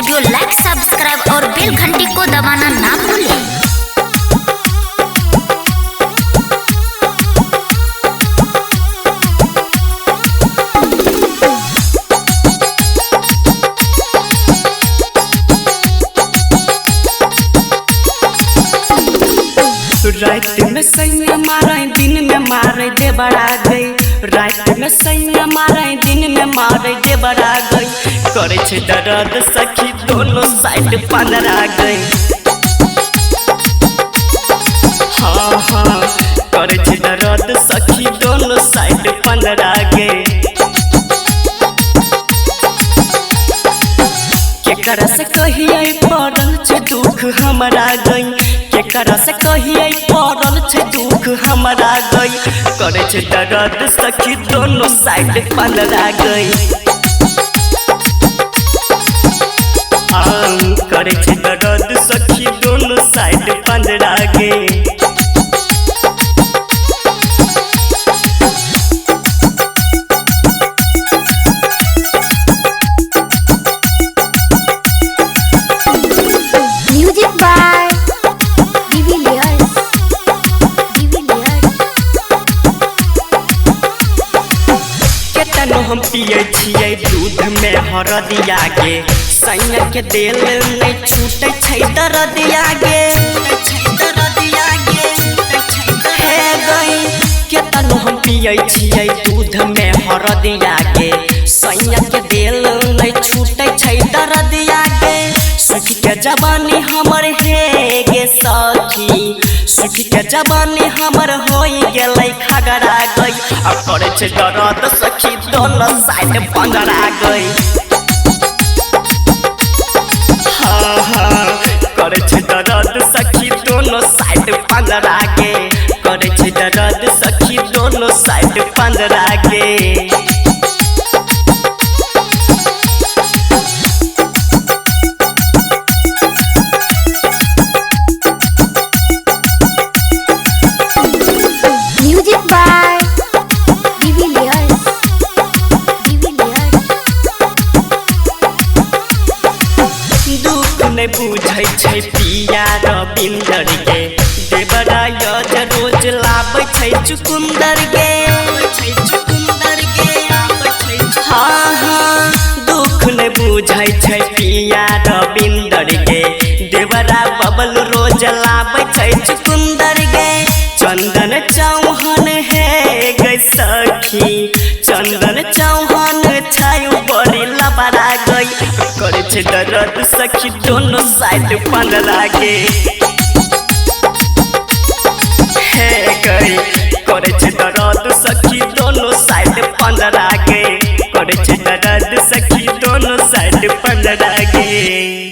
Studio like, subscribe और बेल घंटी को दबाना ना भूलें। रात में सैया मारे दिन में मारे देवरा गई। रात में सैया मारे दिन में मारे देवरा गई। करे छे दर्द सखी दोनों साइड पंदरा गई। हाँ हाँ करे छे दर्द सखी दोनों साइड पंदरा गई। केकरा से कहिए पड़ल छे दुख हमरा गई। केकरा से कहिए पड़ल छे दुख हमरा गई। करे छे दर्द सखी दोनों साइड पंदरा गई। करे छे दर्द सखी दोनों साइड पंदरा गई। Music by de Villiers. केतनो हम पिए छियै दूध में हरदिया गे। सैया के दिल नहीं छूटे छै दरदिया गे। हे गई केतनो हम पिए छियै दूध में हरदिया गे। सैया के दिल नहीं छूटे छै दरदिया गे। सुख के जवानी हमर हे गे सखी। सुख के जवानी हमर होई गेलै खगड़ा गई। आ करे छे दर्द सखी दोनों साइड पंजरा गई। हाँ हाँ करे छे दर्द सखी दोनों साइड पंजरा गे। करे छे दर्द सखी दोनों साइड पंजरा गे। Music by de Villiers. दुख नहीं बुझै छै पिया रविंदर गे। देवरा यज रोज लाबै छै चुकुंदर गे। हाँ हाँ दुख नहीं बुझै छै पिया रविंदर गे। देवरा बबल रोज लाबै छै चुकुंदर गे। चंदन चौहान हे गई सखी। चंदन चौहान छै बड़ी लबरा गई। करे छे दर्द सखी दोनों साइड पंदरा गे। हे गई करे छे दर्द सखी दोनों साइड पंदरा गे। करे छे दर्द सखी दोनों साइड पंदरा गे।